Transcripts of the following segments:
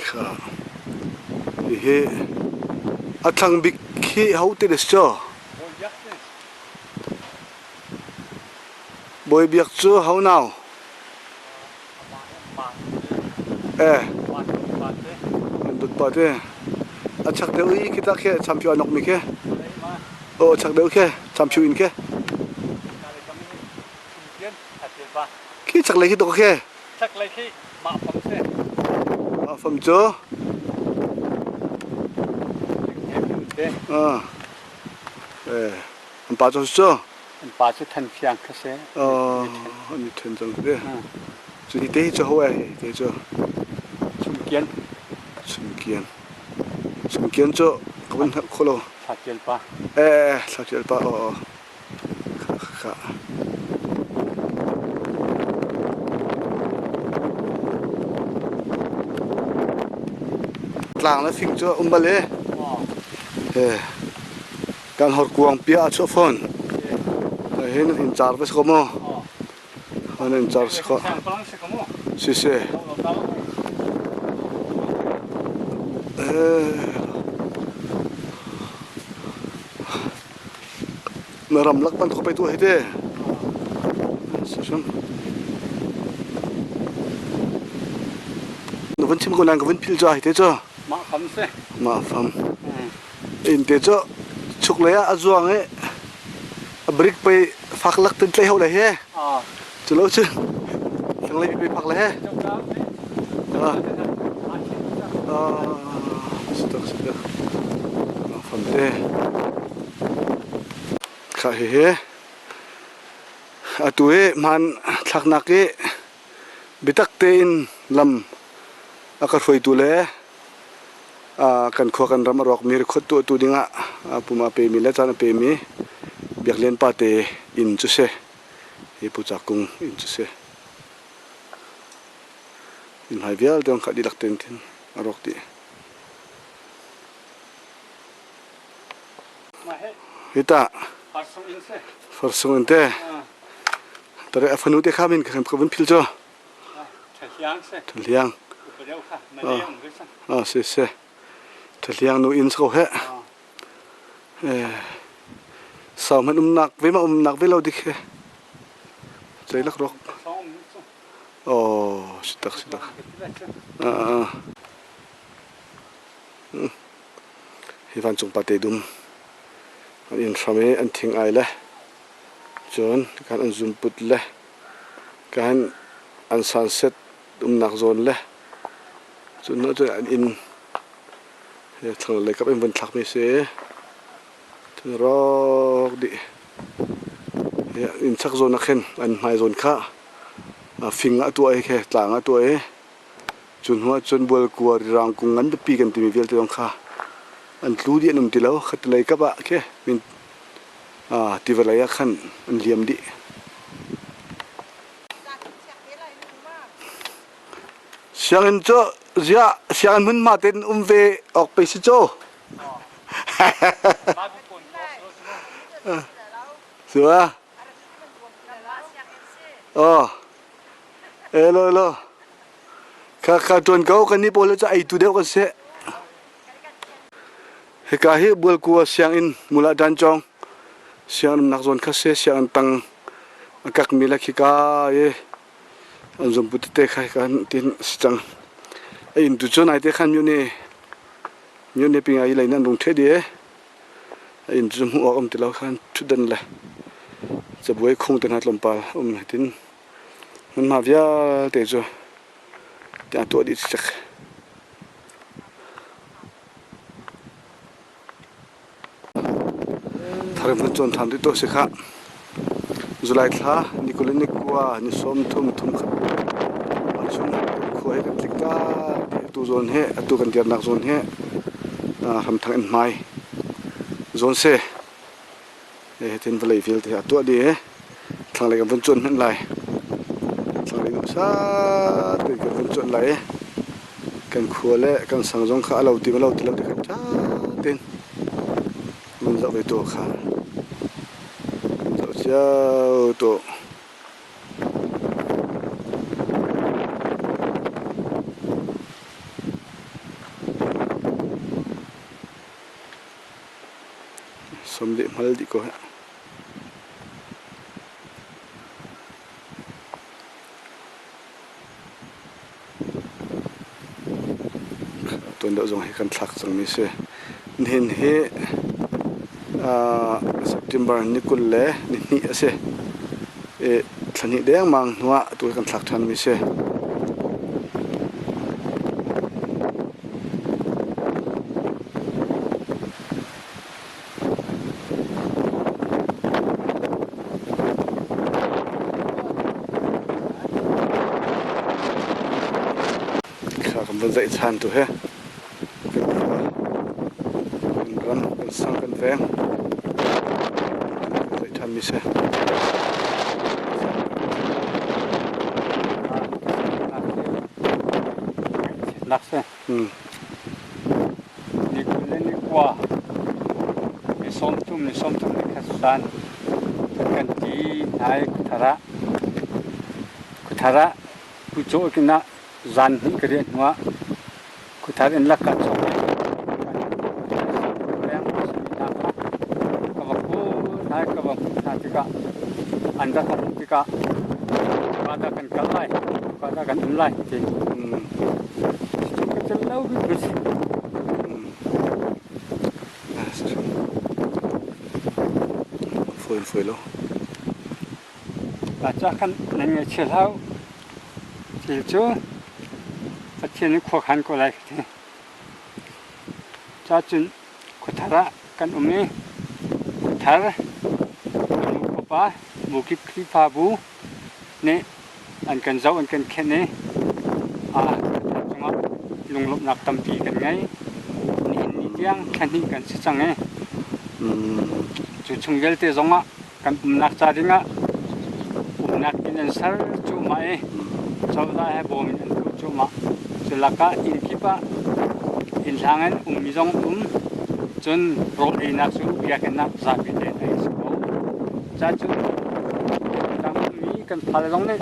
Kha hihi a thlang bik khi ho te le si Bawi Biak cu ho nau? Eh. An dut pa te. A chak deuh i khi ta khi champion a nok mi khi. Oh chak deuh khi champion in khi. Khi chak lei khi to khi. Chak lei khi mah fam si. Mah fam cu. Ah. Eh. An pa cu cu. An pa cu than fiang kha si. Oh, an i then cang te. Cu hi te hi cu ho eh te cu. Chumkian. Chumkian. Chumkian cu ka van hngalh kho lo. Thlatial pa. Eh, thlatial pa. Oh, oh. Kha. Tlang le fing cu um bal e. Eh. Kan horkuang pia a chuah fawn. Hin in car va si ko mu. An in car si ko. Si si. Na ramlak bantuk pei tuah hi te. Si hrim. Na vun chim ko nan ka vun phil ca hi te cu. Mah fam si. Mah fam. Inn te cu chuklei ah a zuang i a brik pei fak lak tin tlei ho le he. Cu lo cun thlanglei pi pei fak le he. Ah. Ah, sitak sitak. Fam te. Kha hi he. Atu hi hman thlaknak i biatak tein lam a ka hruaitu le kan khua kan ram a rawkmi record tuahtu dingah pum a pemi le caan a pemi Biak Lian pa te inn cu si. Hi Pu Ca Kung inn cu si. Inn hmai vialte kha dihlak tein khin a rawk dih. Hi tah Farsung in te. Tare a fanu te kha min ka vun phil cu. Thahliang. Ah, si si. Thahliang nu inn ko he. Eh, sau man umnak ve ma umnak ve lo dik he. Ceilak rok. Oh, sitak sitak. Ah, ah. Hi vancung pate dum an inn hram i an thing ai le cun kan an zumput le kan an sunset umnak zawn le cun cun an inn thlanglei kap in vun thlakmi si cun rawk dih inn chak zawn ah khin an hmai zawn kha fing ah tuah i khe tlang ah tuah i Cu hnu ahcun bualkua rirang kung ngan pipi kan timi vialte zong kha an tlu dih an um ti lo. Khatlei kap ah khi min tiva lei ah khan an liam dih. Sianginn cu ziah sianginn hmunhma tein um ve awk pei si cu. Si ba? Oh. Elo elo. Kha kha ṭuan ko kan nih pawl cu ei tu deuh kan si. Hika hi Bualkua sianginn mula dancawng sianginn umnak zawn kha si sianginn tang a kakmi le khika i an zumpu tete kha hika tin si cang. A inn tu cu naite khan myo ne myo ne pinga i lei nan rung ṭhe dih i a inn cu hmuh awk um ti lo khan ṭhutdan le cabuai khung te hna tlawmpal um hitin Nanmah vialte cu tiah tuah dih cikcek. Tharim kan cawn ṭhan rih to si khah. July thla ni 20 le ni kua ni sawm thum thum khat chung khua he kan tlik ta atu zawn he atu kan dirnak zawn he hramthang in hmai zawn se Hitin vawlei vialte hi a tuah dih i thlanglei kan vun cuanh hmanh lai. Thlanglei nuamsa tein kan vun cuanh lai i kan khua le kan sang zong kha a lo ti ma lo ti lo ti khan ṭha tein vun zoh ve tuah kha. Vun zoh cio tuah. Sehmal dih ko heh. Tuan deuh zong hi kan thlak cangmi si. Nihin hi September ni 22 a si. I thla hnih dengmang hnu ah atu hi kan thlak ṭhanmi si. Thla kan van zaih ṭhan tu he kan khua kan ram kan sang kan veng kan zaih ṭhanmi si. Nak si. Ni 20 le ni kua, ni 30, ni 31 zan kan ti hna i khuathar ah khuathar ah uico kin ah zan hnih ka riah hnu ah khuathar in lak kaa chuak i peng a simi hna kha ka va kawl hna i ka va hmuh hna tikah an rak ka hmuh tikah khua dah kan kal lai, khua dah kan um lai ti. Ka cel lo bik mi si. Fawi fawi lo. Ca khan nan ngaihchia hlah u. Thil cu Pathian nih khua khan ko lai ka ti. Ca cun khuathar ah kan um i khuathar kan nu khuapa Mukip Khrihfabu nih an kan zoh an kan khenh i khuathar cungah lunglawmhnak tampi kan ngei. Nihin ni tiang thla hnih kan si cang i cu chung vialte zongah kan umnak ca dingah umnak inn an ser cuahmah i cozah he bawm in an tuah cuahmah. Cu lakah inn kip ah inn hlang in ummi zong um. Cun rawl einak cu biakinn ah zapi tein ei a si ko. Ca cu tang ummi kan fale zong nih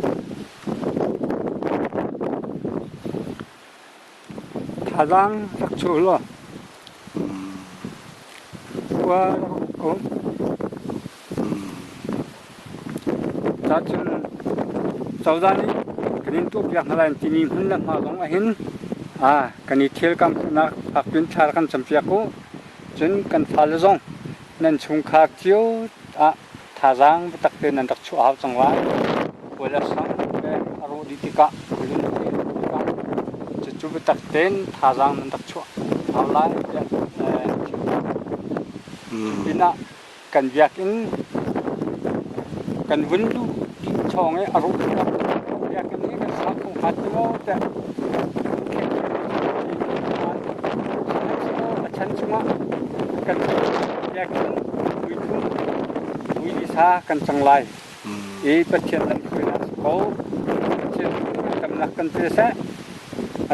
thazaang rak chuah law khua rak uk ko. Cacun cozah nih kan in tuahpiak hna lai an timi hmun le hma zong ahhin kan i thialkam khawhnak fakpiin thla rak kan campiak u. Cun kan fale zong nan chungkhar cio ah thazaang biatak tein nan rak chuah a hau cang lai. Puai le sang le a rawh dih tikah lung a dih tikah cucu biatak tein thazaang nan rak chuah a hau lai tiah chim pinah kan biakinn kan vun luh dih chawng i a rawh tikah biakinn hi kan sa kho hnga ti maw tiah a chan chungah kan biakinn puithum puilisa kan cang lai i Pathian lamhruainak si ko Pathian tamnak kan pe seh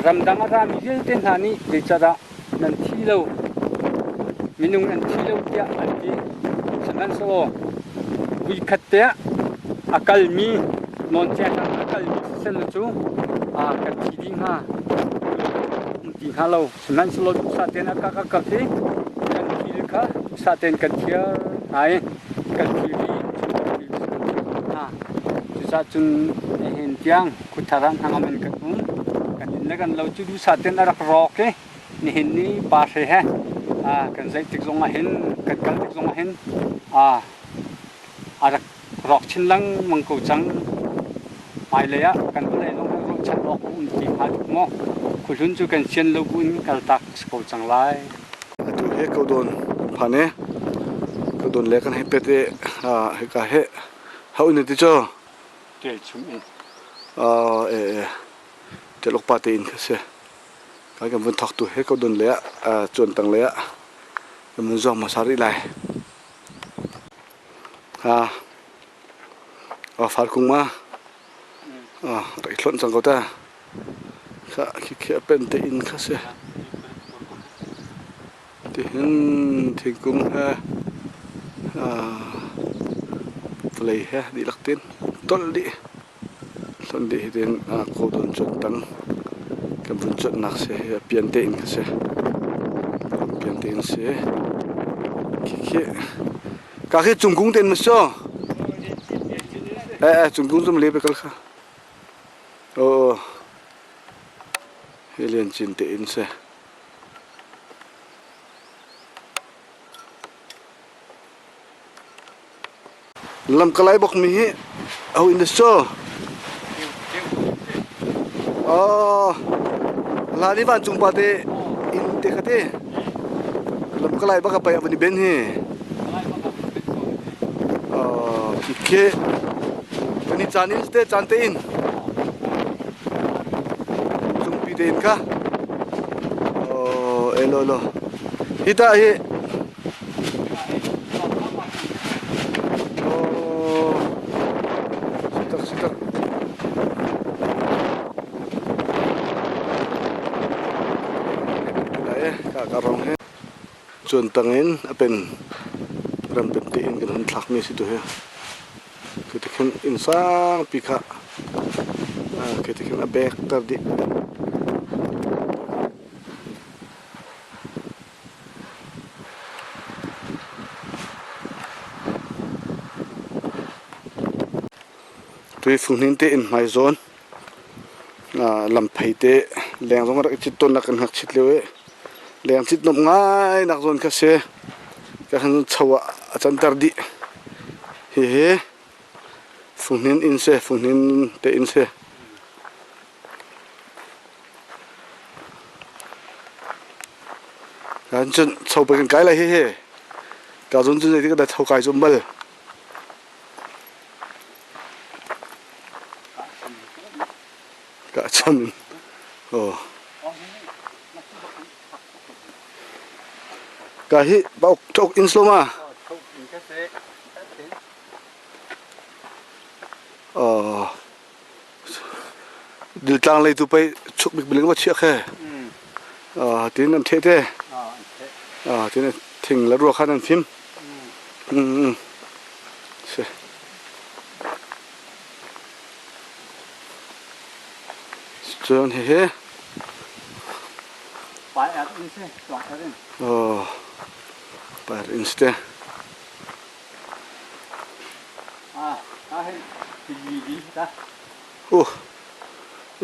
ramdang a rami vialte hna nih zeicahdah nan thi lo minung nan thi lo tiah an ti sihmanhsehlaw voikhat te ah a kalmi nawncek ah a kalmi siseh cu kan thi dih hnga um ti hnga lo sihmanhsehlaw duhsah tein a kak a kak i kan thil kha duhsah tein kan thiar hna i kan thilri hna cucaah cun nihin tiang khuthar ah hnangam in kan um kan inn le kan lo cu duhsah tein a rak rawk i nihin ni pa hre he kan zeih tik zong ah hin kan kal tik zong ah hin a rak rawk chin lengmang ko cang. Hmailei ah kan vawlei zong hi ruahchan awk a um ti hnga tuk maw? Khuahlun cu kan sian lo buin kaltak a si ko cang lai. Atu hi Kodon kan phan i Kodon le kan hei pet i hika hi hau in ti cu. Ṭial chung in. E e ṭial awk pa te in kha si. Kai kan vun thawk tu hi Kodon le ah cuan tang le ah kan vun zuang hmasa rih lai. Farkung ma rak i hlonh cang ko ta. Khah khikhi a pen te inn kha si. Tihin thingkung he vawlei he dihlak tein tolh dih. Hlonh dih hitin kawdon cuanh tang kan vun cuanhnak si hi a pian tein kha si. Pian tein si. Khikhi. Ka khi cungkung ten ma so. Eh eh cungkung zum le pe kal kha. Oh. Hi lian cin te in se. Lamkalai bawkmi hi aho inn dah si? Aw, hlan i vancung pa te inn te kha te. Lamkalai bak a pei a van i ben hi. Aw, khi khi. Kan i caan in te caan te in. Cungpi te in kha. Aw, elo elo. Hi ta hi Sitak sitak. Ka ka rong he chuan tang in a pen ram pen te in kan hun thlak mi si tu hi khi te khin inn sang pi kha khi te khin a bek tar dih Tuifung te in hmai zawn lamphei te leng zong rak i cit tawn nak kan ngakchit lio i leng cit nuam ngai nak zawn kha si. Ka khan cho ah a canter dih. Hihi funghnin inn si, funghnin te inn si. Kan cun cho kan kai lai hihi. Ka zun cun zeitik dah tho kai cu bal. Ka cham in. Oh. Ka hi bauk thok in sloma. Oh. Diltlang lei tu pei chuk bik biling va chiah khe. Tin an the te. Tin thing la rua khan an phim. Si. Cun hihi. Pai er in si, tuak er in. Oh. Pai er in si te.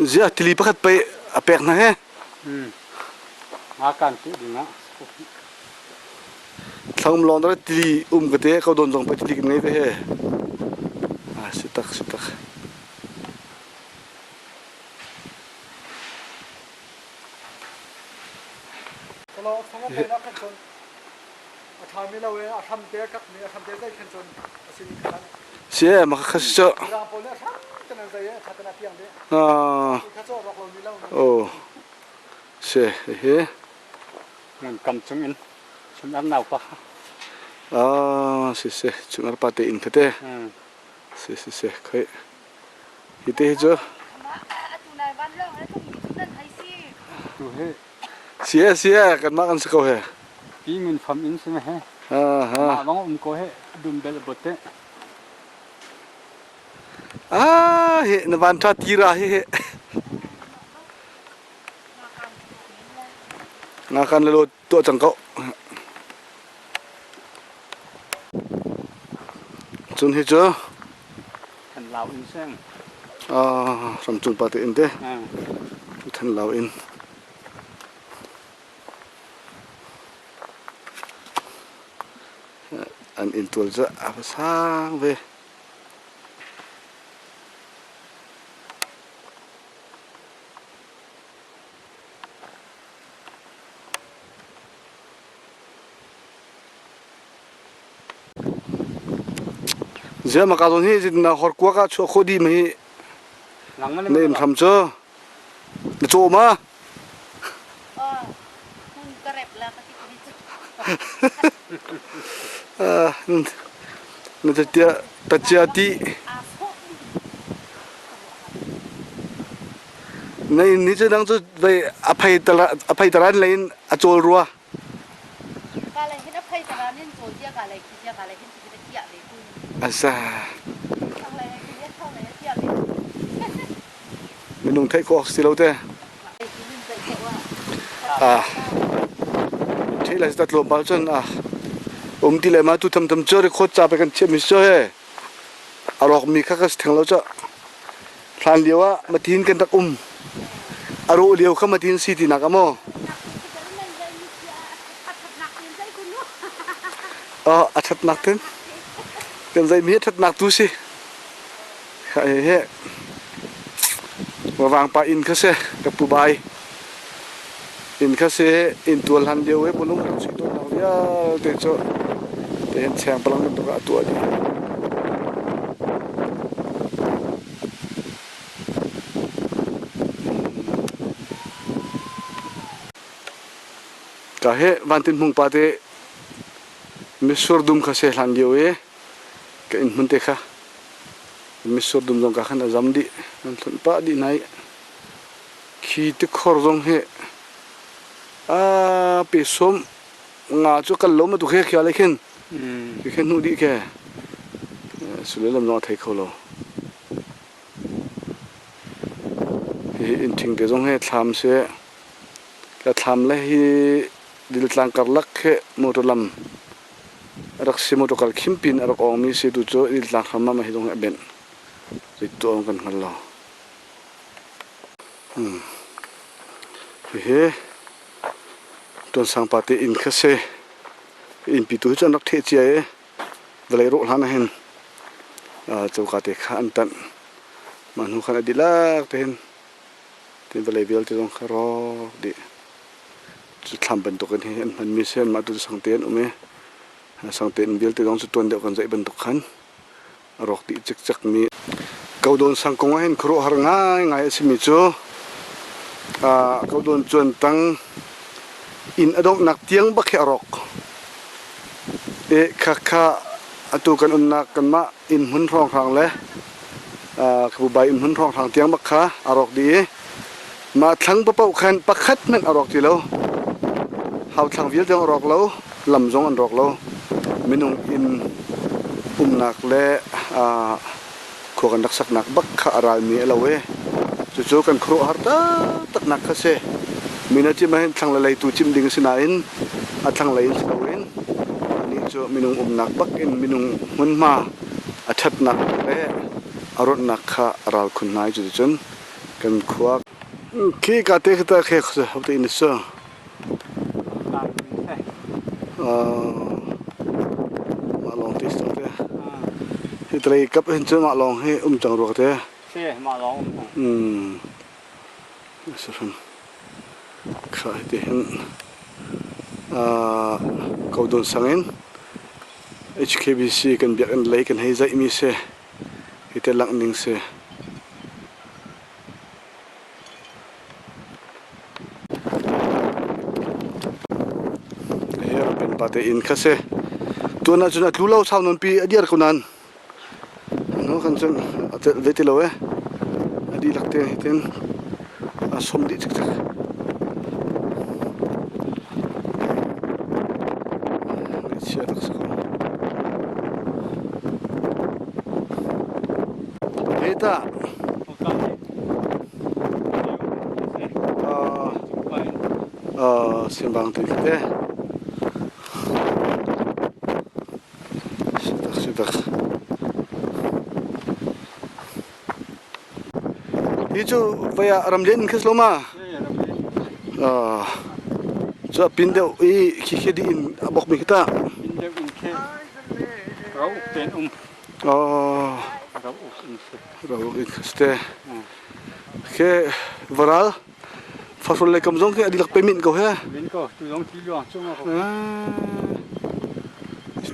Ziah tili pakhat pei a pek hna he. Nga kan tu ding ah. Thlangum lawng dara tili um ka te ko don zong pei tili kan ngei ve he. Ah si tak si tak. Kalo thong pe na khan chon A ṭhami lo in a hramte a kakmi a hramte zei khin cun a si ning khan. Si e ma kha si cu. Mirang pawl nih a hram ten an zei i a ṭha ten a piang dih. Ah. Kha cu a rawk lomi lo. Oh. Si hi. Nan kam chung in chun ar nau pa. Ah si si chung ar pa te in khate. Si si si khoi. Hi te hi cu. Tu hi Si e si e kanmah kan si ko he. Pi ngun fam in si he. Mah bang um ko he dum bel bot te. Ah he na van tha tira hi he. Nga kan lo tuah cang ko. Cun hi cu Than lau in seng. Ah ramcung pa te in te. Than lau in. An inntual cu a va sang ve. Zia maka zawn hi na horkuak ah chuah khawh dih ma hi na inn hram cu na caw ma? Na tacia ti na inn ni cu nang cu vei a phei taran lei in a cawl rua. Asa. Minung theih khawh si lo te. Ah. Theih lai ta tlawmpal cun ah. Um ti le ma tu tham tham cu record ca pe kan chiah mi cu he a rawk mi kha ka si theng lo cu. Hlan lio ah matin kan rak um. A rawh lio kha matin si tinak a maw? Oh, a ṭhatnak tin. Kan zeimi a ṭhatnak tu si. He Vavang pa inn kha si, ka pu bai. Inn kha si, inn tual hlan lio i bulung rak chuih tawnnak vialte cu tein cheng palang bantuk ah a tuah dih. Ka he Vantin Hmung pa te mitsur dum kha se hlan lio i ka inn hmun te kha mitsur dum zong ka khan a zam dih an hlunh pah dih hna i khi tikhor zong hi a pe sawm nga cu kal lo ma tu khe khia le khin khi khe hnuh dih khe sule lam zong a thei kho lo Hihi inn ṭhing te zong hi thlam si. Ka thlam le hi diltlang karlak khi motor lam a rak si. Motor kal khim pin a rak awngmi si. Tu cu diltlang hram ah mah hi zong hi a benh. Zeitu awng kan hngal lo. Hmm. Hihi Tuansang pa te inn kha si. Innpi tu hi cu an rak ṭheh cia i vawlei rawh hlan ahhin coka te kha an tanh. Mah hnu khan a dihlak te hin tin vawlei vialte zong kha rawk dih. Cu thlam bantukin hi an hmanmi si anmah tu sangte an um i sangte in vialte zong cu tuan deuh kan zeih bantuk khan a rawk dih cikcekmi Kodawn sang kong ahhin khuaruahhar ngaingai a simi cu Kodawn cuan tang inn a donghnak tiang bak hi a rawk. I khakha atu kan umnak kanmah inn hmun hrawnghrang le Kabubai inn hmun hrawnghrang tiang bak kha a rawk dih i mah thlang paoh khan pakhat hmanh a rawk ti lo. Hauthlang vialte a rawk lo. Lam zong an rawk lo. Minung inn umnak le khua kan rak saknak bak kha a ralmi a lo i cucu kan khuaruahhar taktaknak kha si. Min a cim ahhin thlang le leitu cim ding a si nain a thlanglei in si loin anih cu minung umnak bak in minung hmunhma a ṭhatnak le a rawtnak kha a ral khun hna i cuticun kan khua khi ka te khi ta khe hote in a si. Mah lawng te si te. Hi talei kap hin cun mah lawng hi um cang rua te. Si mah lawng um cang. Mm. Si hrim. Kha hi ti hin ko dun sang in HKBC kan biakinn lei kan hei zaih mi si. Hi te langh ning si. Hi pen pate inn kha si. Tuan ahcun a tlu lo sau nawn pi a dir ko nain no kan cun a telh ve ti lo eh. A dihlak te hitin a som dih cikcek. Ngaihchia tak si ko. Hi tah Simbang ti te. Sitak sitak. Hi cu vaya ramlian in khas lo ma? Cu a pin deuh i khi khi di in a bok mi khi ta. Pin deuh in khi rau uk ten um. Oh. Rau uk in si. Rau uk in khas te. Ke varal fahrul le kam zong khi a dihlak pe min ko he. Min ko tu zong ti luang chung ko.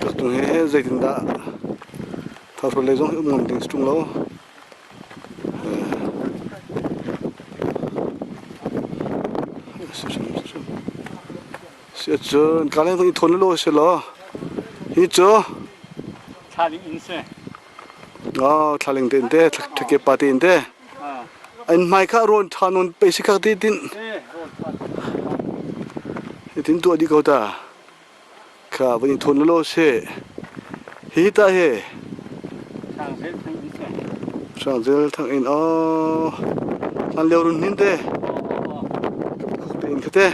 Tak tung he zeitin dah fahrul le zong hi um ngam ding tung lo. Si cun ka leng i thon lo si lo. Hi cu Thlaling in si. Oh, thlaling te in te, thake pa te in te. An hmai kha rawn tha non pe si kha ti tin. Tin tuah di ko ta. Kha van i thon lo si. Hi ta he. Sangzel thang in oh. San leo run hin te. Te in kha te.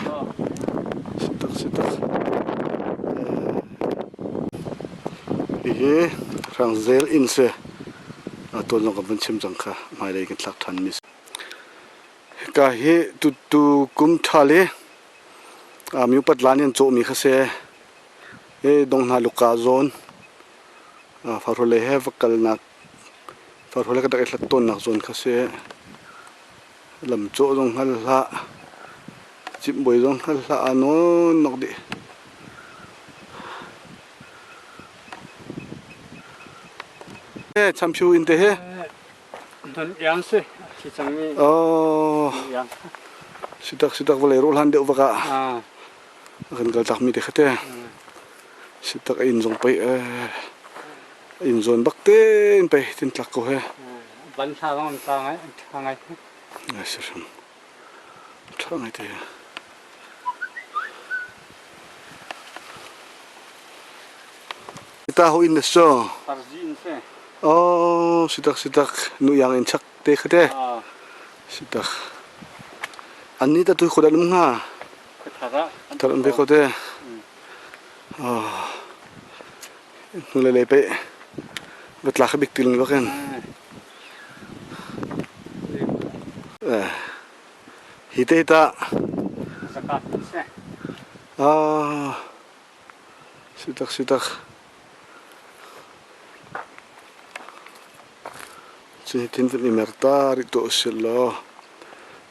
Sitak sitak. Hihi Hrangzel inn si. Tuan zong kan vun chim cang kha. Hmailei kan thlak ṭhan mi si. Hika hi tutu kum ṭhal i miupat lan in cawhmi kha si. Hi donghna luka zawn farhole he va kalnak farhole ka rak i hlat tawnnak zawn kha si. Lamcawh zong hngal hlah, cimhbawi zong hngal hlah, aa nawnnok dih. Champhiu in te hi. Don iang si, thi cangmi. Oh. Sitak sitak vawlei rawh hlan deuh vak ah. A kan kal takmi te kha te. Sitak inn zong pei inn zawn bak tein pei tin tlak ko he. Ban hla zong an tla ngai, an ṭha ngai. Ngai si hrim. Ṭha ngai te. Ta ho in na so. Parzi in se. Oh, sitak sitak nu yang in chak te khate. Sitak. An ni ta tu khoda lum nga. Thara. Thar an be ko te. Oh. Hnulei lei pei va tlak bik ti bak in. Hi te ta. Ah. Sitak sitak. Cu hitin van i mer ta rih tuah usih law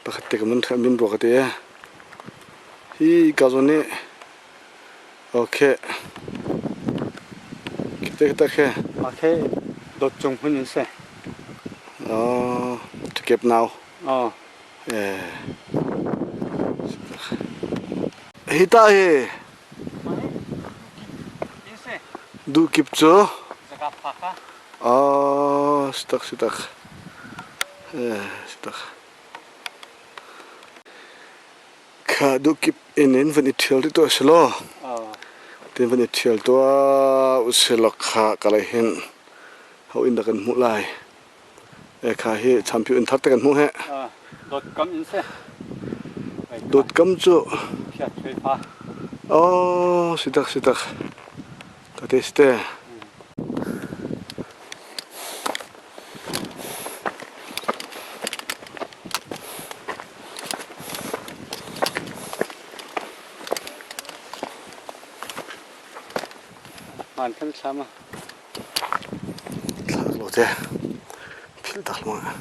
pakhat te ka mun min rua ka ti. Hi ka zawn nih Okay. Kita kita ke. Okay. Dot cung hun in se. Oh, to keep now. Oh. Eh. Hita he. Du kip cu. Oh, sitak sitak. Eh, sitak. Kha duhkip inn in van i ṭhial rih tuah usilaw tin van i ṭhial tuah usilaw kha kalay hin ho inn dah kan hmuh lai. E kha hi champion inn thar te kan hmuh he. Dawtkam in si. Dawtkam cu. Oh, sitak sitak. Tate site. Hmaan kan thlam ah. Thlak lo te. Philh tak lo ah.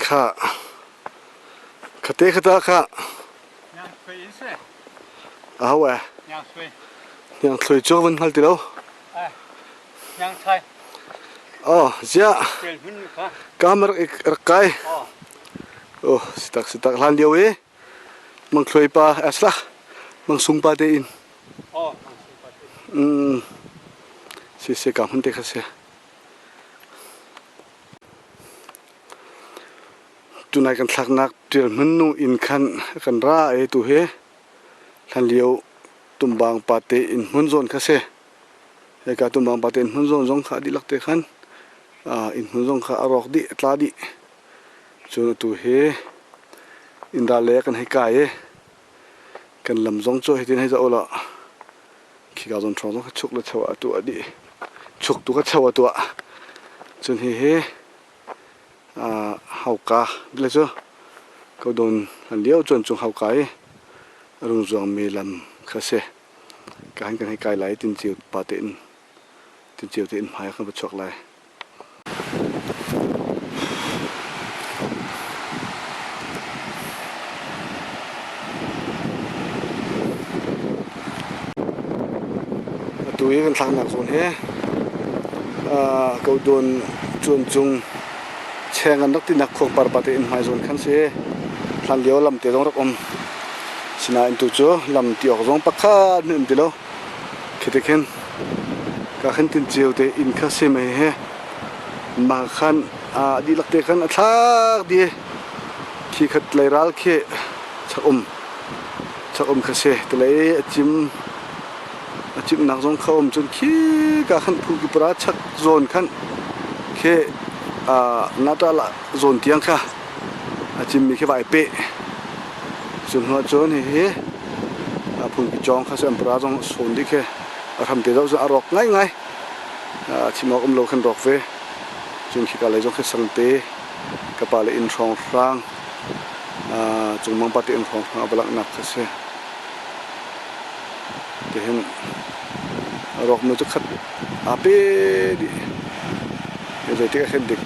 Kha khate khata kha aho eh Hniang thlui cu van hngal ti lo. Oh, ziah. Kam rak rak kai. Oh, sitak sitak hlan lio i Mang Thluai pa asla Mang Sung pa te in. Mm. Si se ka hmun te kha se. Tunai kan thlaknak tial hmun nu in khan kan ra e tu he hlan lio tumbang pate inn hmun zawn kha si. Hika tumbang pate inn hmun zawn zong kha dihlak te khan inn hmun zong kha a rawk dih, a tla dih. Cun atu hi inn ral le kan hei kai i kan lam zong cu hitin hei zoh ulaw khika zawn hrawng zong kha chuk le cheu ah a tuah dih. Chuk tu kha cheu a tuah. Cun hihi hauka le cu kodon hlan lio cun cung hauka i a rung zuangmi lam kha si. Ka han kan hei kai lai tin cio pa tein tin cio tein hmai ah kan va chuak lai. Atu i kan thlaknak zawn hi Kodon cuan cung. Cheng an rak tinak khuangpar pate inn hmai zawn khan si. Hlan lio lam te zong rak um. Sinain tu cu lam ti awk zong pakhat hmanh um ti lo. Khi te khin ka khin tin ceu te inn kha si mei he mah khan a dihlak te khan a thlak dih. Khi khat leiral khi chak um chak um kha si. Tilei a cim a cimnak zong kha um cun khi ka khan phungki para chak zawn khan khi nata la zawn tiang kha a cimmi khi vai peh cu hnu cun hihi phungki cawng kha an para zong sawn dih khi a hram te zoh cu a rawk ngai ngai chim awk um lo khan rawk ve cun khika lei zong khi sangte ka pa le inn hrawng hrang cungmang pa te inn hrawng hrang a va langhnak kha si. Tihin rawkmi cu khat aa pe dih. Zeitik ah khin dik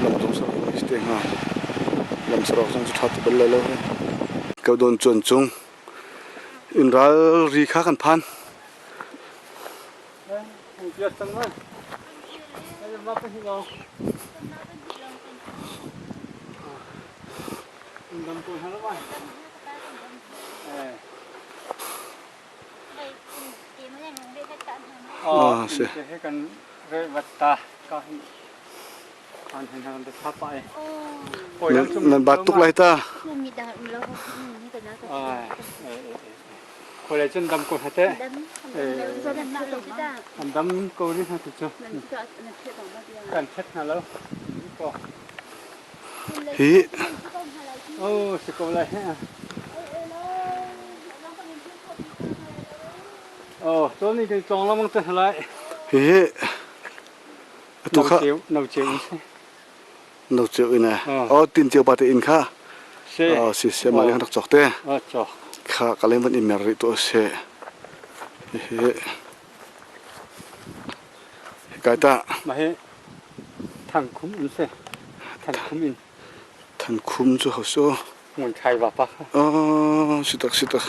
lam zong sarawk zong si te hnga. Lam sarawk zong cu ṭha ti bal lai lo. Ko dawn cuan cung inn ralri kha kan phan. Ah, si. Nan bat tuk lai ta. Khualei cun dam ko hna teh. An dam ko rih hna ti cu. Kan thet hna lo. Ko. Hi. Oh, si ko lai he. Oh, to ni kan tlong lamang te lai. Hi hi. Atu kha. No cheu in si. No ceu in eh. Oh, tin ceu pa te in kha. Si. Oh, si si ma rak chok te. Oh, chok. Kha ka lem van in mer rih tu se. Hi. Kai ta. Ma hi thang khum in se. Than khum in. Than khum chu ho so. Ngun thai va pa. Oh, si tak si tak.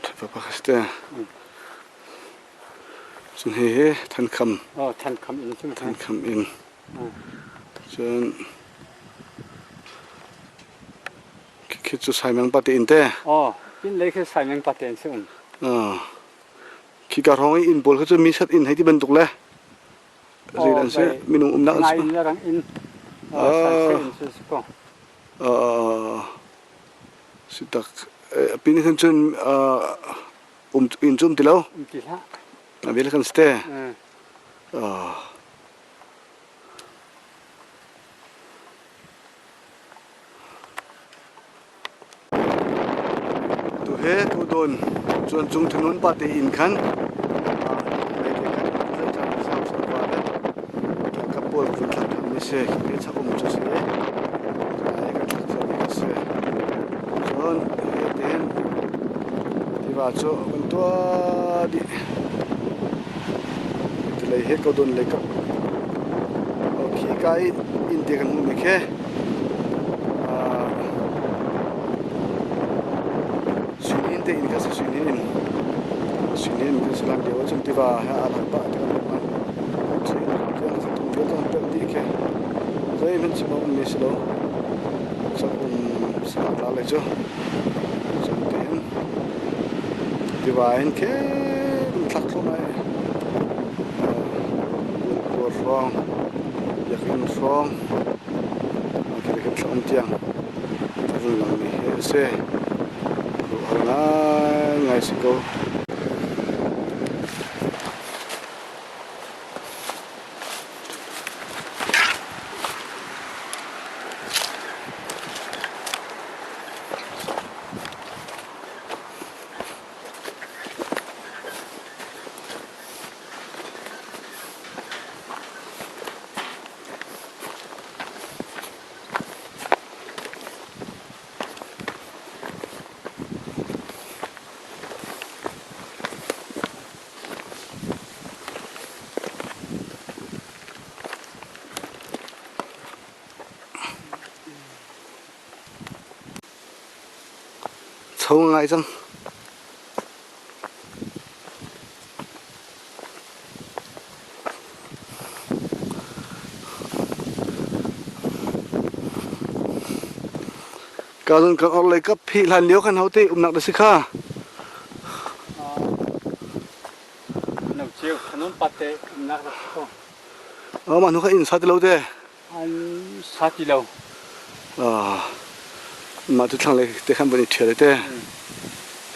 Thai va pa kha te. Cun hi hi than kham. Oh, than kham in cu. Than kham in. Cun khi cu Saimeng pate inn te. Aw, inn lei khi Saimeng pate in si um. Khi ka hrawng i inn pawl kha cu mi sat inn hei ti bantuk le zei an si minung umnak an si. Ngai inn le rang inn. San inn cu si ko. Si tak pin khan cun um inn cu um ti lo. Um ti hlah. A vel kan si te. Tuhe tudawn cuancung thunun pate inn khan ka pawl vun thlak ṭhan mi si hi chak um cu si kan thlak cia mi si cun hi tin tiva cu kan tuah dih Tilei he kodon lei kap khi ka i inn te kan hmuhmi khi Suinin te inn kha si Suinin inn Suinin inn kha si lan lio ahcun tiva he aa lang pah ti kan Suinin tiang kha tung vialte an pemh dih khi zeihmanh chim awk ummi si lo sak um sanak la lei cu cun tiin Tiva in khem thlak thluahmah i Bualkuar hrawng, Biakinn hrawng, khi thla um tiang a vun langmi hi a si. Khuaruahhar ngaingai si ko. Cho ngai cang. Ka zon kan or lei kap hi hlan lio kan hote umnak da si kha. No cheu khanon pate umnak da si ko. Oh mah nu kha inn sa ti lo te. An sa ti lo. Ah mah tu thlang lei te khan van i ṭhial te.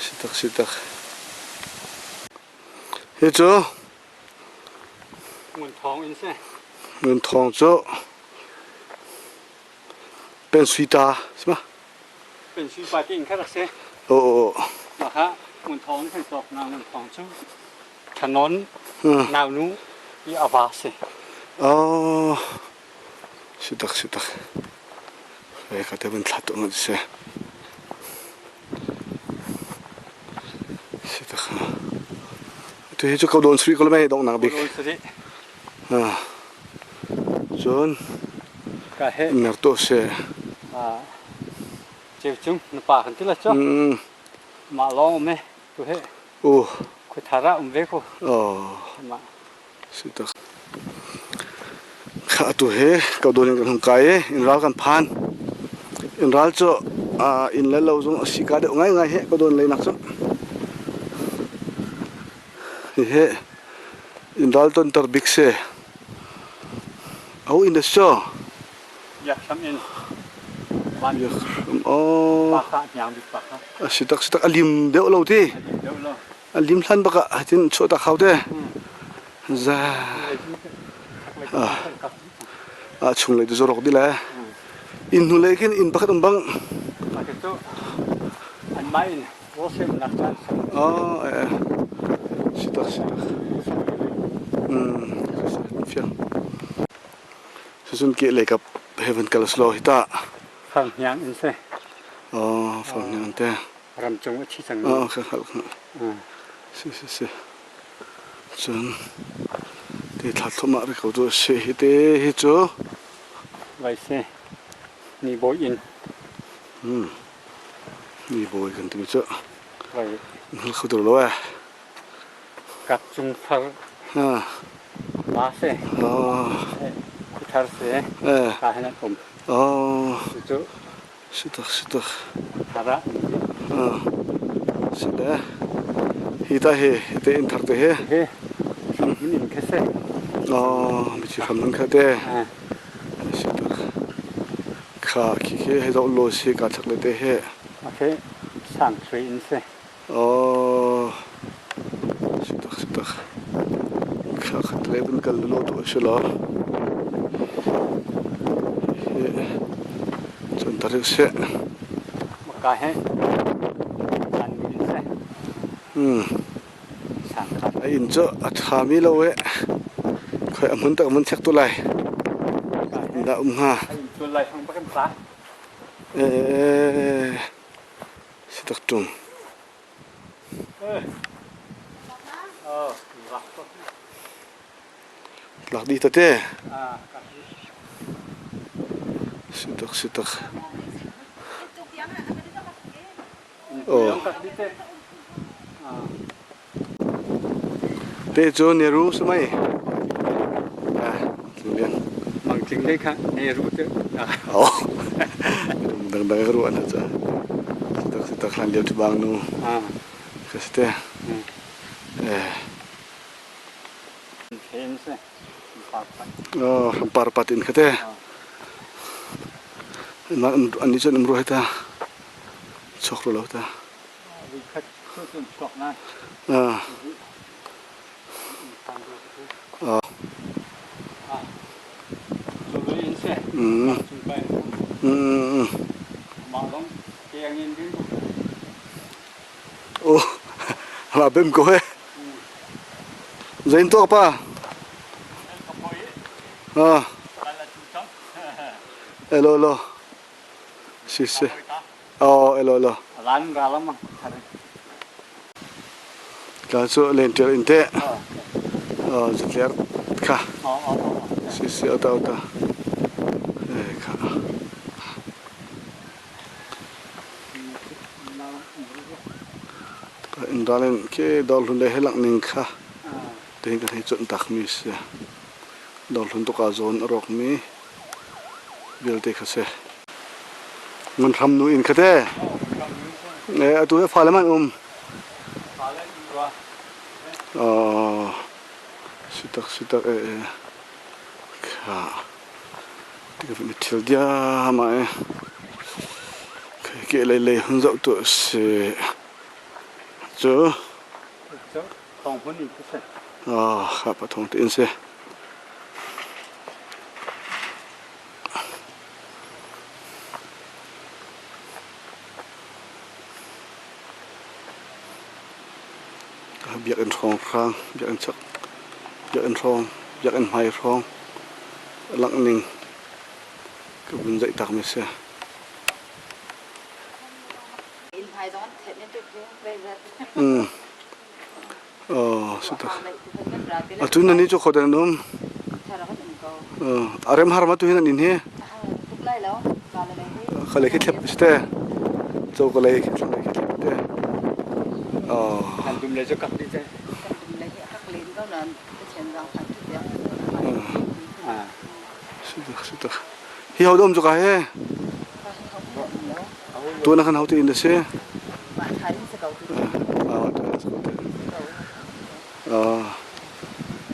Si tak si tak. Hi cu Ngun Thawng in si. Ngun Thawng cu Pen Sui ta si ma? Pen Sui pa ti in kha rak si. Oh oh oh. Mah kha Ngun Thawng kan cawk na Ngun Thawng cu Thanon nau nu i a va si. Oh. Si tak si tak. Eh ka te van thla tu ngat si. Si tak. Tu hi cu ko don sri ko le dong nak bik. Don sri. Ah. Cun ka he mer to se. Ah. Cheu chung na pa kan ti la cho. Ma long me tu he. Uh. Khoi thara um ve ko. Oh. Ma. Si tak. Kha atu he ko don in kan hung kai i in ral kan phan. In ral cu inn le lo zong a si ka deuh ngaingai he ko don lei nak cu. Hihi in ral tonter bik si. Au in so. Biak in. Van Biak oh. Pa kha hniang bik pa kha. A si tak si tak a lim deuh lo ti. A lim deuh lo. A lim hlan bak ah hatin chuah tak hau te. Za. Ah chung lei tu zorok di le. Inn hnu lei khin inn pakhat um bang. An mah in Rosem nak caan Oh, eh. Si tak si tak. Fiang. Susun ke lei kap heaven kal slow hita. Fang hniang in se. Oh, fang hniang te. Ram cung a thi cang. Oh, ka hal. Si si si. Cun ti thla thluahmah rih ko cu a si. Hi te hi cu Vai si. Ni bawi inn. Ni bawi kan timi cu Vai. hngal kho tuk lo eh. Kak cung far Ha. ma si. Oh. Khuthar si. Eh. Ka hin an um. Oh. Cucu Si tak si tak. Thar ah. Ah. Si le. Hi ta hi te inn thar te hi. Hi. Hramhmun inn khi si. Oh, mithi hramhmun kha te. Si tak. Kha khi khi hei zoh lo si ka chak le te he. Okay. Sang sui in si. Oh. Si tak si tak. Kha khat le bun kal lo tu si lo. Cun tarik seh. Maka he an in seh. A inn cu a ṭhami lo eh. Khoi a hmun tak mun chek tu lai. Dah um hnga. Tu lai hang bakin ta. Eh, si tak ṭung. Oh, Lak dih tete. Si tak si tak. Oh. Te cu Neru sumai. Ah, tling Mang tling dei kha Neru te. Oh. Dang dang ru an cha. Tak si tak hlan lio tu bang nu. Ah. Ka si te. Eh. Par pat in khate. An ni cun um ru ta. Chok ru lo ta. Ah. Ah. Mm. Mm. Oh, la bem ko he. Zein tuak pa? Ah. Elo elo. Si si. Oh, elo elo. Tla cu lenṭial in teh. Oh, zatliar kha. Si si ota ota. Eh kha. In ralin khi dawrhlun le he langh ning kha tihin kan hei cuanh takmi si. Dawrhlun tuk ah zawn a rawkmi vialte kha si. Ngun hram nu inn kha te. Atu hi fale man um. Oh, sitak sitak e e. Kha. Tika mi thil dia ma e. Ke lei lei hun zoh tu si. Cu. Thong hun in si. Ah, kha pa thong te in si. Biakinn hrawnghrang, biakinn chak, biakinn hrawng, biakinn hmai hrawng a langh ning ka vun zeih takmi a si. Mm. Oh, si tak. Atu nan ni cu khodan an um. A rem har ma tu hi nan in hi. Khale khi thlep si te. Cho ka lei khi thlep khi thlep te. Oh. Kan dum le cu kak di te. Kan dum le hi kak len ko nan Pathian zang phan tu piak. Ah. Si tak si tak. Hi ho dom cu ka he. Tu na kan ho te in da si. Mah tha in sa ko tu. Ah, tu na sa ko te. Ah,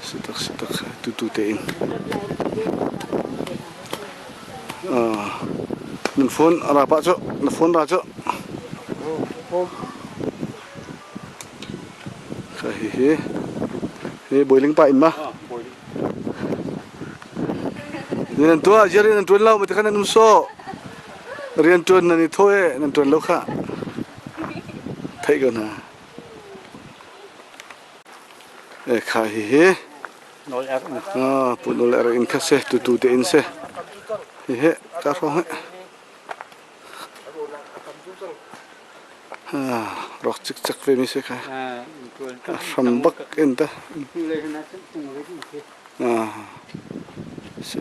si tak si tak tu tu te in. Ah, nan phone ra pa cu, na phone ra cu. Kha hi hi. Hi boiling pa in ma. Ni nan tuah, jari nan tuan lo, ma te khan nan um so. Rian tuan nan i thaw e, nan tuan lo kha. Theih ko hna. E kha hi hi. Nawl er in. Ah, pu nawl er in kha se, tu tu te in se. Hi he, ka hrawng he. Ah, rak cik cak ve mi se kha. Hram bak in ta. Ah, se.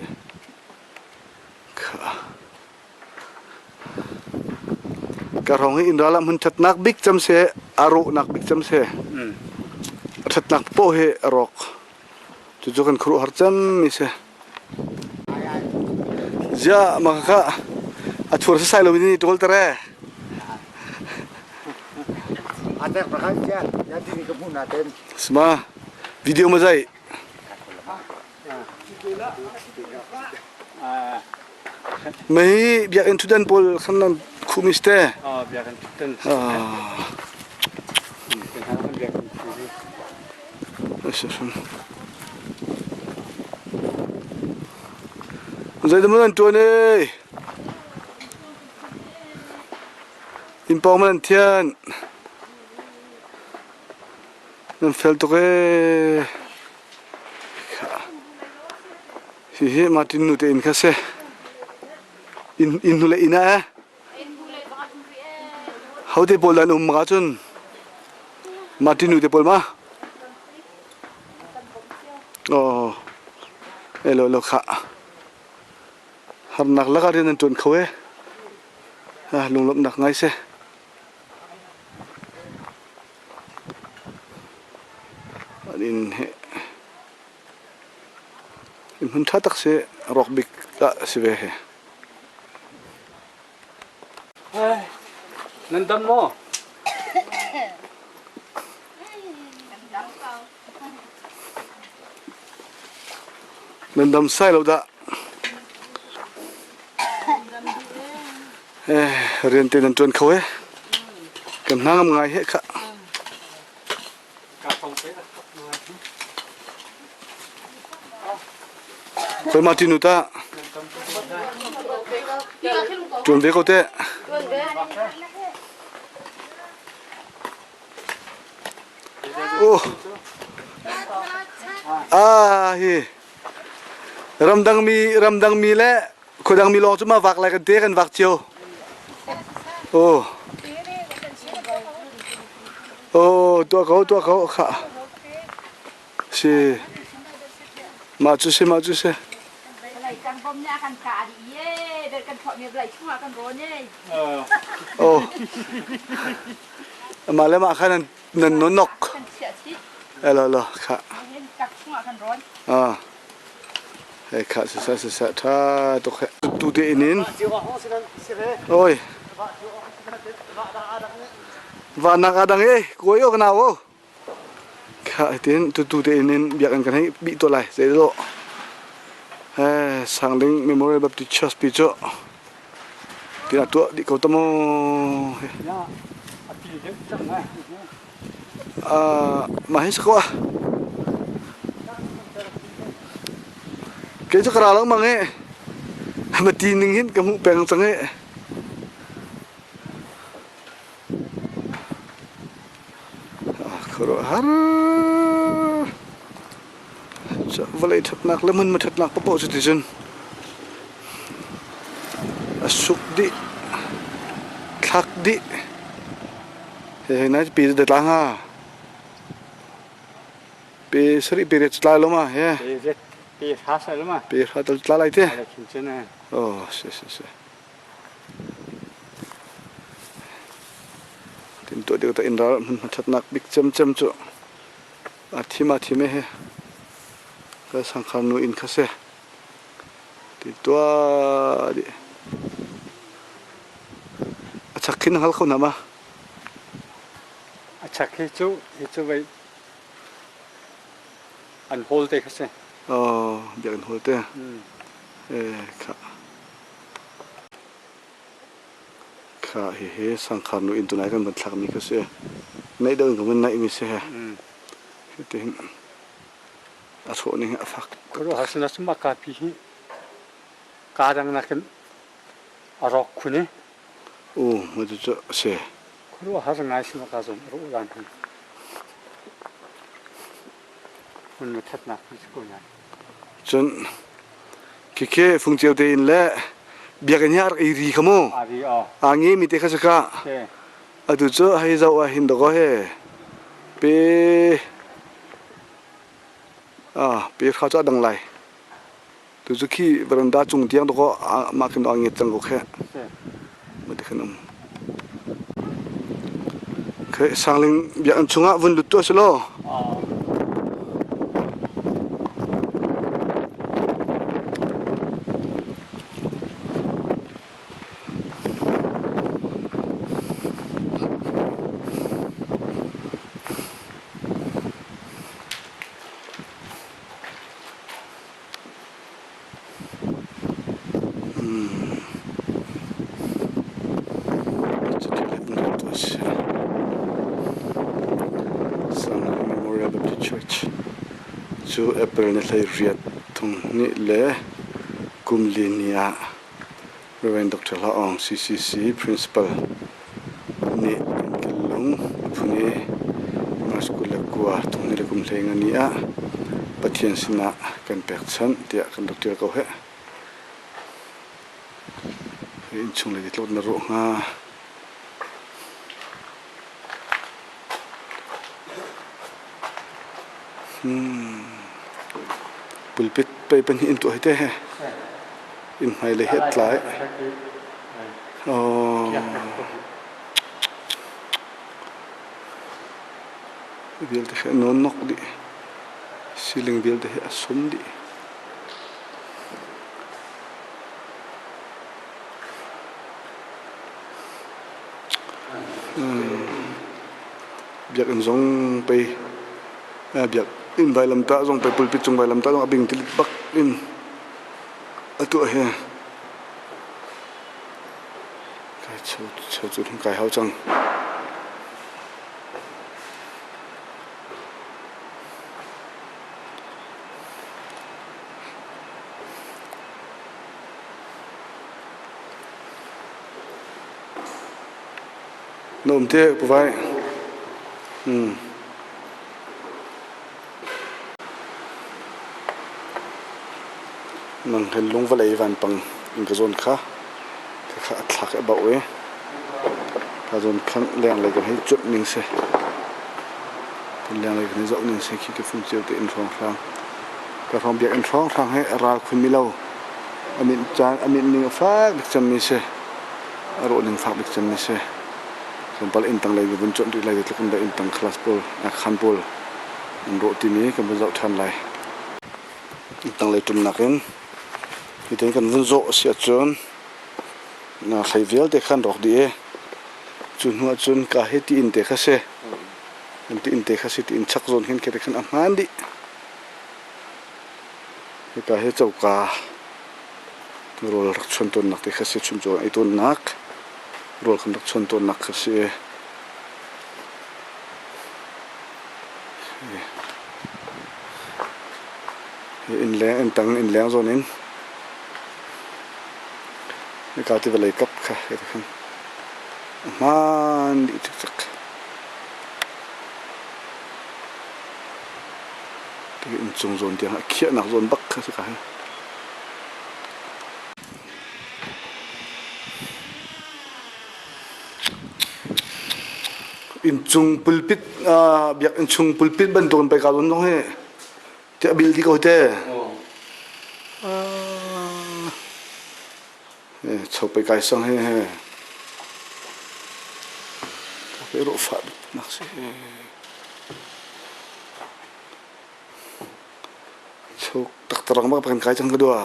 Kha. Ka hrawng hi inn ral ah hmun ṭhatnak bik cem si a rawhnak bik cem si. A ṭhatnak poh hi a rawk. Cucu kan khuaruahhar cemmi si. Ziah mah kha a thur sasai lomi nih ṭawl ter ee. Sima video ma zai. Mei biakinn ṭhutdan pawl khan nan khuh mi si te. Biakinn ṭhutdan. Zeidah maw nan ṭuan ee? Inn pawng maw nan thian? Nan fel tuk ee. Hihi Martin nu te inn kha si. Inn inn hnulei inn ah eh. Ho te pawl an um maka cun Martin nu te pawl ma? Oh. Elo lo kha. Harnak lakah rian an ṭuan kho eh. Ah, lunglawmhnak ngai si. An inn hi inn hmun ṭha tak si rawk bik ah si ve hi. Nan dam maw? Nan dam sai lo dah. Eh, rian te nan ṭuan kho eh. Kan hna ngam ngai he kha. Koi ma tinu ta. Ṭuan ve ko te. Oh. Ah hi. Ramdang mi ramdang mi le Khuadang mi lawng cu ma vak lai kan te kan vak cio. Oh. Oh, tuah ko, tuah ko, kha. Si. Mah cu si, mah cu si. Oh. Mah le mah kha nan nan nonok. Elo lo kha. Ah. Hei khah siseh siseh ṭha tuk heh. Tu te in in. Oi. Va nak adang e koi o kana o. Kha tin tu tu te in in biakinn kan hei bih to lai zei lo. Eh Sangling Memorial Baptist Church pi cu tina tuah dih ko ta mu. Mah hi si ko ah. Kei cu ka ra lengmang i ma ti ning hin ka hmuh peng cang i. Khuaruahhar. Vawlei ṭhatnak le hmunhma ṭhatnak paohpaoh cu ticun a suk dih, thlak dih. Hei nai pi cu tla hnga. Pe sarih pe riat cu tla lo ma he. Pe hra sa lo ma. Pe hra tal tla lai te. Oh, si si si. Tin tuah ding ta in ral hmun ṭhatnak bik cemcem cu a thim a thim e he ka sangkhar nu inn kha si ti tuah dih a chak khin hal kho na ma a chak hi cu hi cu vei an hol te kha si oh biakinn hol te e kha Kha hihi sangkhar nu inn tunai kan van thlakmi kha si. Naih deuh in kan van naihmi si he. Hitihin a sawh ning hi a fak. Khuaruahhar sin ah cun kapi hi kaa dang nakin a rawk khun i. U, ma cu a si. Khuaruahhar ngai si ka zong a rawh lan hi. Hun na thatnak hi si ko nai. Cun khikhe fungceu tein le biakinn hi a rak i ri kha mu. Aa nge mi te kha si ka. Atu cu hei zoh ah hin dakaw he pe ah pe hra cu a dang lai. Tu cu khi veranda cung tiang dakaw mah khin a nget cang ko khe. Mah ti khan um. Okay, Sangling biakinn chungah vun lut tuah si law. Memorial Baptist Church cu April ni 18 thong hnih le kum li ni ah Rev. Dr. Hla Aung CCC Principal nih an killung phun i March 29 thong hnih le kum hlei nga ni ah Pathian sinah kan pekchanh tiah kan rak ṭial ko heh. Hi innchung lei tlawt na rawh hnga. Hmm. Pulpit pei pahnih in tuah hi te he. Inn hmai le het tlai. Oh. Vialte khi a nawnnok dih. Ceiling vialte hi a sum dih. Biakinn zong pei biakinn vailamtah zong pei pulpit cung vailamtah zong a bing tilit bak in a tuah hi kai cheu cu kai hau cang. Na um te Pu Vai. Hmm. Nang he lung vawlei vanpang in ka zawn kha kha a thlak a bauh i ka zawn khan lenglei kan hei cuanh ning si. Kan lenglei kan hei zoh ning si khi ka fung cio te inn hrawnghrang. Ka hrawng biakinn hrawnghrang he ral khun mi lo. A minh caan a minh ning a fak bik cemmi si. A rawh ning fak bik cemmi si. Tlawmpal inn tang lei ka vun cuanh rih lai tluk in dah inn tang class pawl, khan pawl an rawh timi kan vun zoh ṭhan lai. Inn tang lei ṭumnak in. Hitin kan vun zawh a si ahcun hlei vialte khan rawk dih i cu hnu ahcun ka hi ti inn te kha si. Kan ti inn te kha si ti inn chak zawn khin khi khan a hmaan dih. Hika hi coka rawl rak chuan tawnnak te kha si chuncaw ei tawnnak rawl kan rak chuan tawnnak kha si. Hi innleng inntang innleng zawn in hika ti vawlei kap kha hiti khan a hmaan dih cikcek. Ti inncung zawn tiang a khiahnak zawn bak kha si ka hi. Inncung pulpit biakinn chung pulpit bantuk in pei kaa zawn zong hi ti a bil dih ko te. Cho pei kai sang he he. Ka rawh fah nak si. Cho taktarang bak kan kai cang ka dua.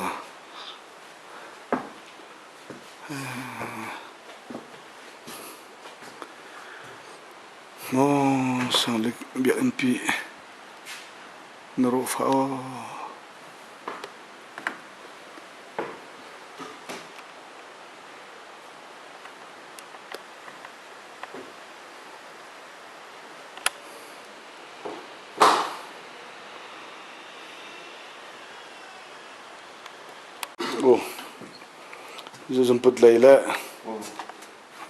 Maw sanglik biakinn pi na rawh fah aw. Zungput lei le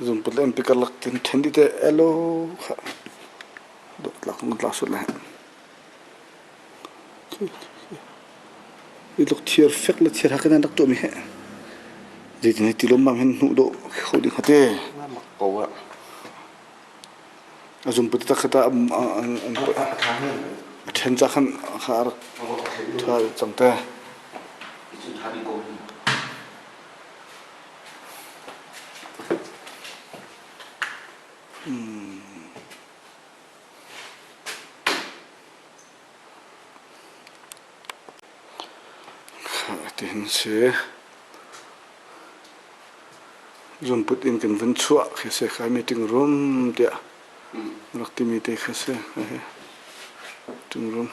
zungput le MP karlak tin ṭhen dih te elo kha dawtlak tlak sut lai. Hi tluk thir fek le thir hak in an rak tuahmi hi zeitin hi ti lawmmam hin hnuh dawh kho ding hnga te. Ko ah. A zungput tak kha ta an a ṭhen ca khan kha a rak ṭha cang te. Tihin si. Zunput in kan vun chuah khi si kai meeting room tiah rak timi te kha si. Meeting room.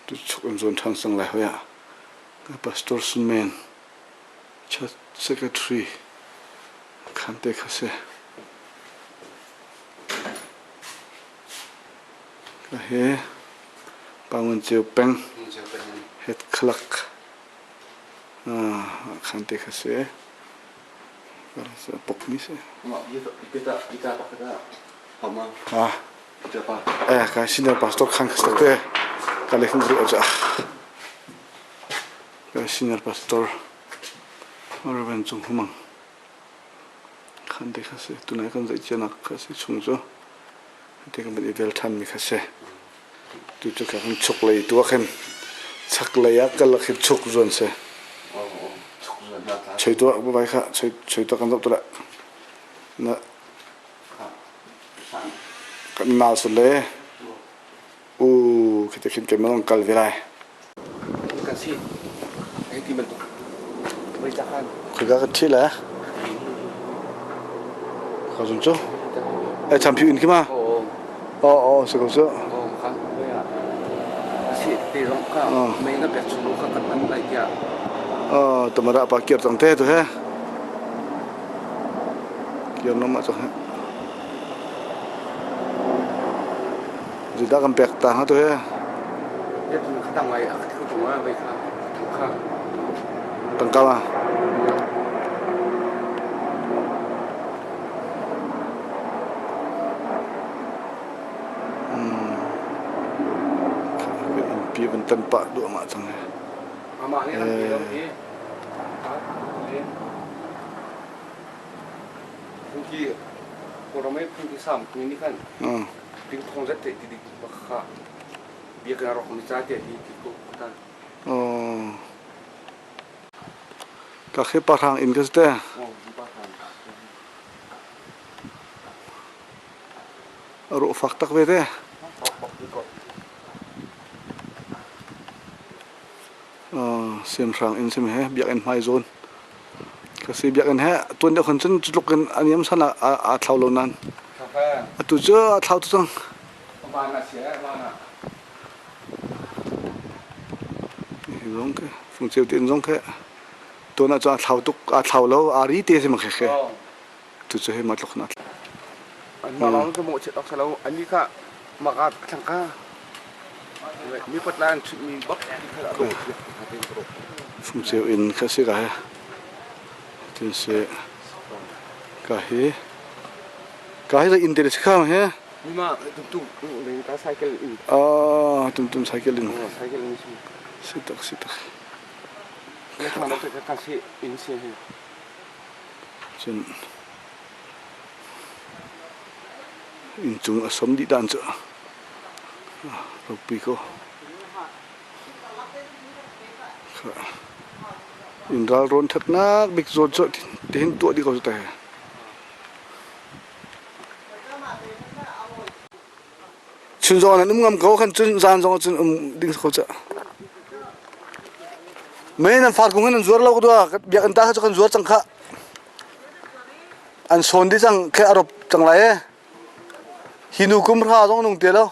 Tu chuk an zawn ṭhan sang lai hoi ah. Pastor Sunmen Church Secretary khan te kha si. Hi Pangun Ceu peng het khalak khan te kha si. Pok mi si. Ah. Eh, ka senior pastor khan kha te. Ka le khan ru aja. Ka senior pastor Reverend Cung Humang. Khan te kha si. Tunai kan zaih cianak kha si chung cu. Te kan i vel ṭhan mi kha si. Tu cu kha kan chuk lei tu ah khin chak lei ah kal ah khin chuk zuan si. Choi tuah vai kha choi choi tuah kan zoh tu le. Na kan nau su le. U khi te khin keimah kal ve lai. Kan si. Hei ti bantuk. Voi ta khan. Khika ka thi le. Ka zun cu. Ai cham phi in khi ma. Oh oh si ko su. Oh kha. Si te zong kha mei na pek chung kha kan man lai tiah. Oh tumara pa kir tang te tu he. Kir no ma chu he. Zeidah kan pek ta hnga tu hi? Tangka ma? Innpi van tan pah duahmah cang hi. Amah nih an ti lo hi. Phungki Kawlram i phungki sam tu nih khan dingthong zat te ti dik bak kha biakinn a rawk mi ca tiah hi ti ko ta. Ka khi pahrang inn ka si te. A ruh fak tak ve te. Siamhrang inn simi he biakinn hmai zawn ka si. Biakinn he tuan deuh khan cun cutluk in a niam san ah aa thlau lo nain atu cu aa thlau tuk cang. Hi zong khi fungceu te inn zong khi tuan ah cun aa thlau tuk aa thlau lo aa ri te si ma khi khi. Tu cu hei mah tluk na Anmah lawng cu mawhchiat awk si lo. Annih kha maka thlang kha mi patla an chimhmi bak ti kha a dawh tiah hna tein ka ruah. Fungceu inn kha si ka he. Tin si ka hi ka hi inn te si kha he. Mima tumtum ka cycle in. Ah tumtum cycle in. Cycle in si. Si tak si tak. Na thang ka si inn si he. Cun inncung a som dih dan cu ropui ko. Inn ralrawn ṭhatnak bik zawn cu tihin tuah dih ko cu te. Chun zong nan um ngam ko khan cun zan zong cun um ding ko ca. Mei nan far kung nan zuar lo ko dua biakinn ta kha cu kan zuar cang kha. An sawn dih cang khe a rop cang lai e. Hi nu kum hra zong nung te lo.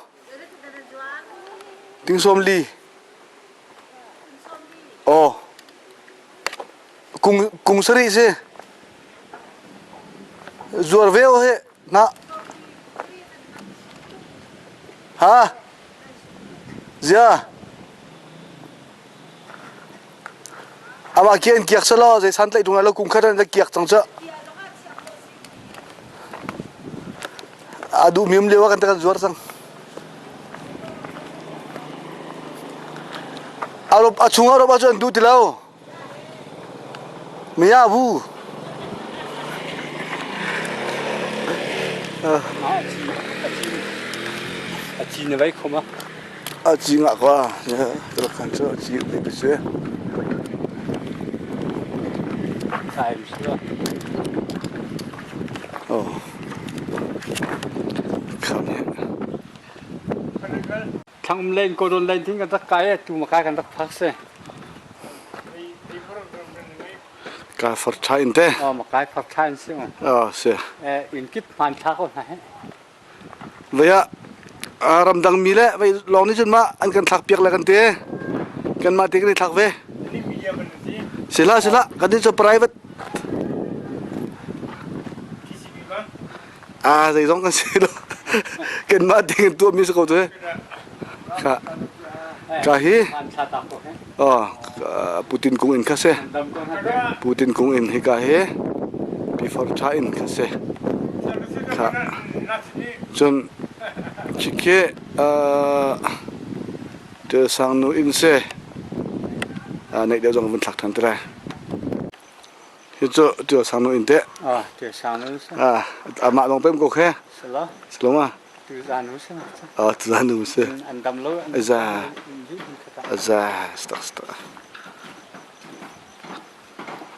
Ting sawm li. Oh. Kung kung sarih si. Zuar ve o he Na Ha? Zia. Amah ki an kiak selaw zei san tlaih tung lo kum khat an kiak cang cu. A duh mium lio ah kan kan zuar cang. A chung a rop ahcun an duh ti lo. Miabu. A ci na vai khom a. A ci ngah kwa. Kan cu a ci bi si. Sai si Oh. Kham he. Thlang um len ko don len thing kan rak kai tu ma kai kan rak phak se. Ka far tha in te. Oh ma kai far tha in si. Oh si. Eh in kip hman tha ko na he. Vaya ramdang mi le vai lawng nih cun ma an kan thlak piak le kan te. Kan mah te kan i thlak ve. Sila sila kan ni cu private. Ah zeizong kan si lo. Kanmah ding in tuahmi si ko tu. Ka ka hi oh Putin kung in kha si. Putin kung in hi ka hi before tha in kha si. Kha cun khi uh sang nu in si. Neih deuh zong vun thlak than te lai. Hi cu ṭio sang nu in teh. Ah, ṭio sang nu si. Ah, amah lawng pem ko khe. Sala. Saloma. Tu zan nu si. Ah, tu zan nu si. An dam lo. Aza. Aza, stak stak.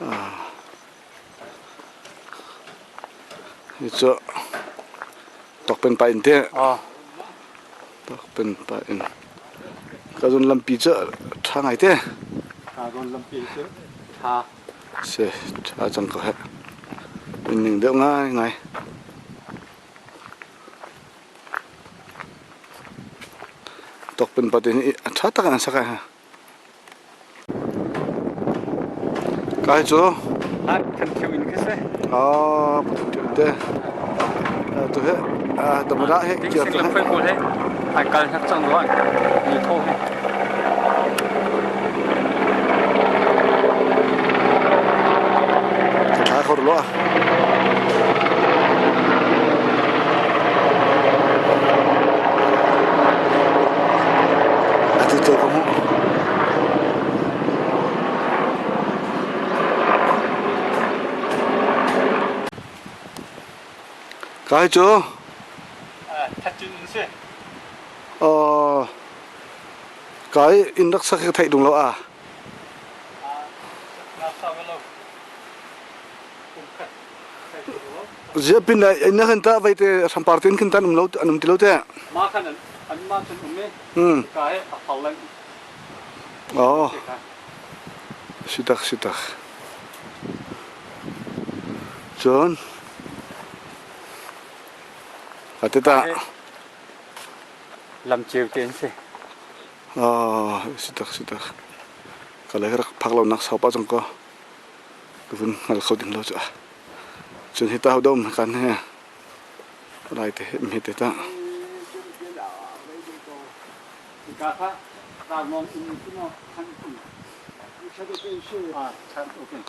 Ah. Hi cu tokpen pa in teh. Ah. Tokpen pa in. Ka zun lampi cu ṭha ngai te. Ka zun lampi cu ṭha. Si, ṭha cang ko heh. Ning deuh ngai ngai. Tokpen pa te hi a ṭha tak an sak ai ha. Kai cu? Hai, kan thio in khi si. Ah, pathum te. Tu he, tamara he kiar tu he. Phoi he. Ai kal hnak cang ruan. Ni tho he. Tha khor lo. Atu to ka mu. Kai cu? Thatcun in si. Uh, kai in rak sak hi theih dung lo a. Ziapin le inn khan ta vai te sampar tin khin tan um lo an um ti lo te. Ma khan an ma cun um i. Hmm. Ka he a phal lang. Oh. Si tak si tak. Cun a te ta. Lam ceu te an si. Ah, si tak si tak. Ka le rak phak lo nak sau pa cang ko. Ka vun hngal kho ding lo cu. Cun hi ta dom kan he. Lai te mi te ta. Ka kha ka ngong in ku mo than ku. Ah, chan okay.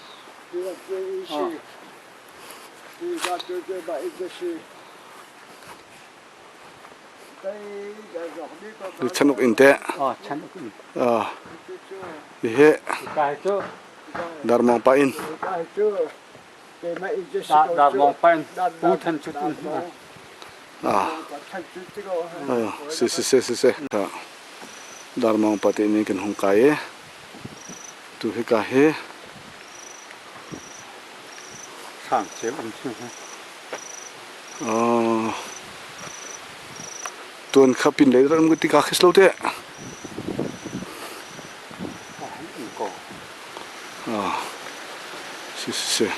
Chan uk in te. Ah, chan uk in. Ah. Hi Darmong pa in. Darmong pa in. Pu than chut in. Ah. Si si si si si. Darmong pa te ni kan hung kai e. Tu hi ka hi. Sang ceu um chu. Tuan kha pin lei ram ti ka khis lo te. Si si si.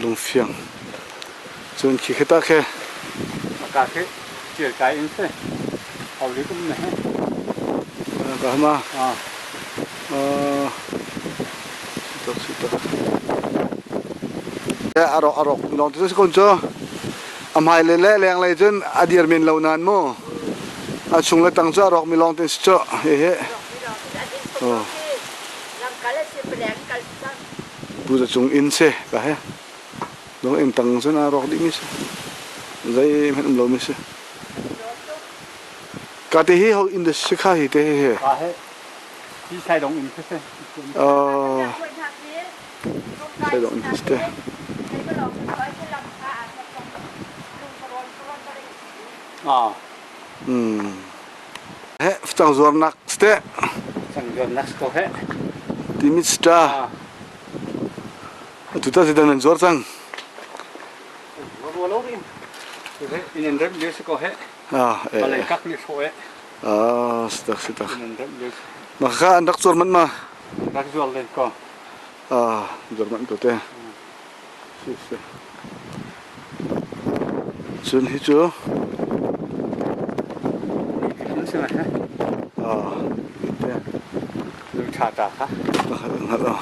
Lung fiang. Cun khi khita khe. Ka khe cil kai in se. Hau li um ne. Ka ma. Si si tak. Arok arok long tu si kon cho. A hmai le le leng lei cun a dir men lo nan mu. A chung le tang cu a rawk mi lawng te si cu. Hehe. Oh. Pu za cung inn si ka he. Dong inn tang cun a rawk dih mi si. Zei hmanh um lo mi si. Ka te hi ho inn da si kha hi te he. Ka he. Hi sai dong inn si. Oh. Sai dong inn si te. Ah. Hmm. He facang zuarnak ste. Facang zuarnak ko he. Timit sta. Atu ta zidan nan zuar cang. Rualo rin. In in rem liu ko he. Ah, eh. Palai kak ni so eh. Ah, sitak sitak. In in rem liu. Maka an rak zuar man ma. Rak zuar len ko. Ah, zuar man ko te. Si si. Cun hi cu ah te Tha ta kha. Hngalh ah.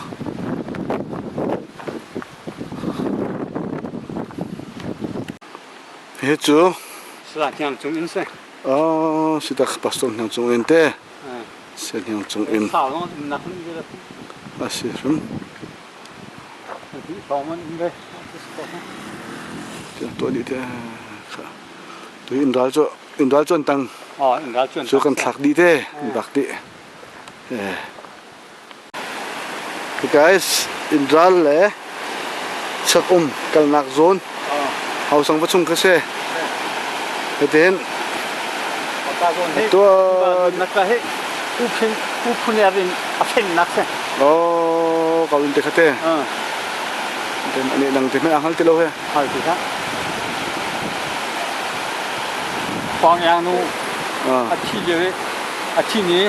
Hi cu Sala hniang cung in si. Oh, sitak pastor hniang cung in te. Se hniang cung in. Sau long nak ni ve. A si hrim. Tu inn ral cu inn ral cu an tang. Cu kan thlak dih te, an bak dih. Hey guys, inn ral le chak um kalnak zawn hausang va chung kha si. Hitin Tuan Oh, kau in te khate. Den ani nang te me angal ti lo he. Hal ti kha. Pang yang nu a thi le a thi ni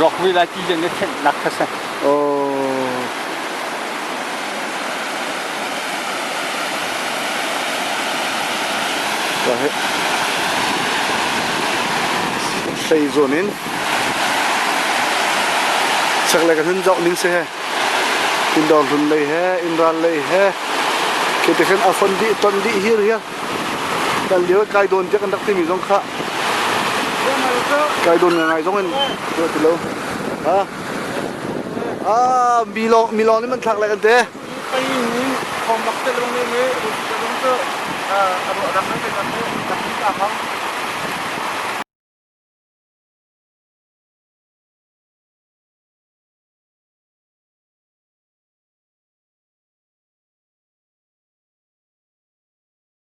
rock vi lai ti jen ne khen nak kha se. Oh. Hlei zawn in chaklei kan hun zoh ning si he Indawr hlun lei he Inral lei he khi te khin a fon dih ton dih hir hiar kan lio kai dawn tiah kan rak timi zong kha kai dawn ngai zong in tuah ti lo ha ah mi lawng mi lawng nih man thlak lai kan te